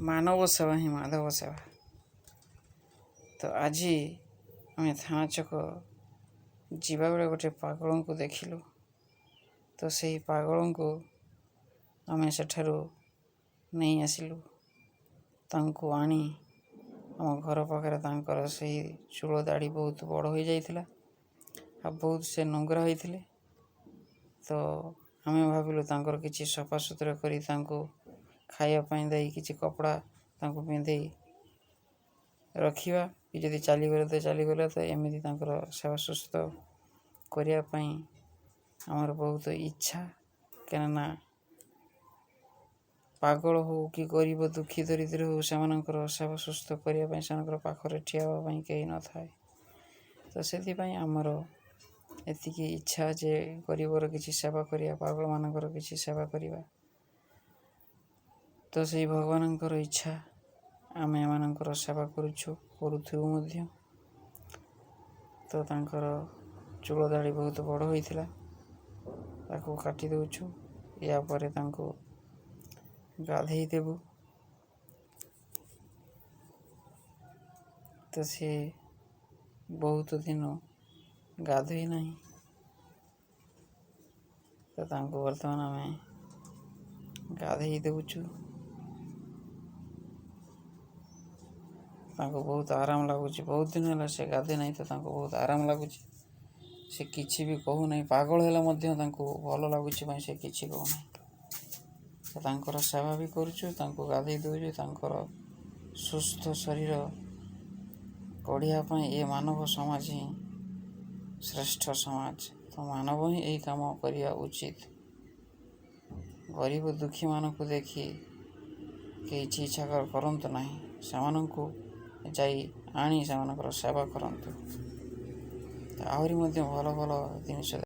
ମାନବ ସେବା ହିଁ ମାଧବ ସେବା। ତ ଆଜି ଆମେ ଥାନା ଛକ ଯିବାବେଳେ ଗୋଟେ ପାଗଳଙ୍କୁ ଦେଖିଲୁ। ତ ସେହି ପାଗଳଙ୍କୁ ଆମେ ସେଠାରୁ ନେଇ ଆସିଲୁ। ତାଙ୍କୁ ଆଣି ଆମ ଘର ପାଖରେ, ତାଙ୍କର ସେହି ଚୂଳ ଦାଢ଼ି ବହୁତ ବଡ଼ ହୋଇଯାଇଥିଲା ଆଉ ବହୁତ ସେ ନୁଙ୍ଗୁରା ହୋଇଥିଲେ। ତ ଆମେ ଭାବିଲୁ ତାଙ୍କର କିଛି ସଫାସୁତୁରା କରି, ତାଙ୍କୁ ଖାଇବା ପାଇଁ ଦେଇ, କିଛି କପଡ଼ା ତାଙ୍କୁ ପିନ୍ଧେଇ ରଖିବା କି ଯଦି ଚାଲିଗଲେ ତ ଚାଲିଗଲେ। ତ ଏମିତି ତାଙ୍କର ସେବା ସୁସ୍ଥ କରିବା ପାଇଁ ଆମର ବହୁତ ଇଚ୍ଛା, କାହିଁକିନା ପାଗଳ ହଉ କି ଗରିବ ଦୁଃଖୀ ଦରିଦ୍ର ହଉ, ସେମାନଙ୍କର ସେବା ସୁସ୍ଥ କରିବା ପାଇଁ, ସେମାନଙ୍କର ପାଖରେ ଠିଆ ହେବା ପାଇଁ କେହି ନଥାଏ। ତ ସେଥିପାଇଁ ଆମର ଏତିକି ଇଚ୍ଛା ଯେ ଗରିବର କିଛି ସେବା କରିବା, ପାଗଳମାନଙ୍କର କିଛି ସେବା କରିବା। ତ ସେଇ ଭଗବାନଙ୍କର ଇଚ୍ଛା, ଆମେ ଏମାନଙ୍କର ସେବା କରୁଛୁ, କରୁଥିବୁ ମଧ୍ୟ। ତ ତାଙ୍କର ଚୂଳ ଦାଢ଼ି ବହୁତ ବଡ଼ ହୋଇଥିଲା, ତାକୁ କାଟି ଦେଉଛୁ। ୟା ପରେ ତାଙ୍କୁ ଗାଧେଇ ଦେବୁ। ତ ସିଏ ବହୁତ ଦିନ ଗାଧୋଇ ନାହିଁ, ତ ତାଙ୍କୁ ବର୍ତ୍ତମାନ ଆମେ ଗାଧେଇ ଦେଉଛୁ। ତାଙ୍କୁ ବହୁତ ଆରାମ ଲାଗୁଛି। ବହୁତ ଦିନ ହେଲା ସେ ଗାଧୋଇ ନାହିଁ, ତ ତାଙ୍କୁ ବହୁତ ଆରାମ ଲାଗୁଛି। ସେ କିଛି ବି କହୁନାହିଁ। ପାଗଳ ହେଲେ ମଧ୍ୟ ତାଙ୍କୁ ଭଲ ଲାଗୁଛି ପାଇଁ ସେ କିଛି କହୁନାହିଁ। ତ ତାଙ୍କର ସେବା ବି କରୁଛୁ, ତାଙ୍କୁ ଗାଧୋଇ ଦେଉଛୁ। ତାଙ୍କର ସୁସ୍ଥ ଶରୀର ଗଢ଼ିବା ପାଇଁ ଏ ମାନବ ସମାଜ ହିଁ ଶ୍ରେଷ୍ଠ ସମାଜ। ତ ମାନବ ହିଁ ଏହି କାମ କରିବା ଉଚିତ। ଗରିବ ଦୁଃଖୀମାନଙ୍କୁ ଦେଖି କେହି ଛି ଛାକର କରନ୍ତୁ ନାହିଁ, ସେମାନଙ୍କୁ ଯାଇ ଆଣି ସେମାନଙ୍କର ସେବା କରନ୍ତୁ। ଆହୁରି ମଧ୍ୟ ଭଲ ଭଲ ଜିନିଷ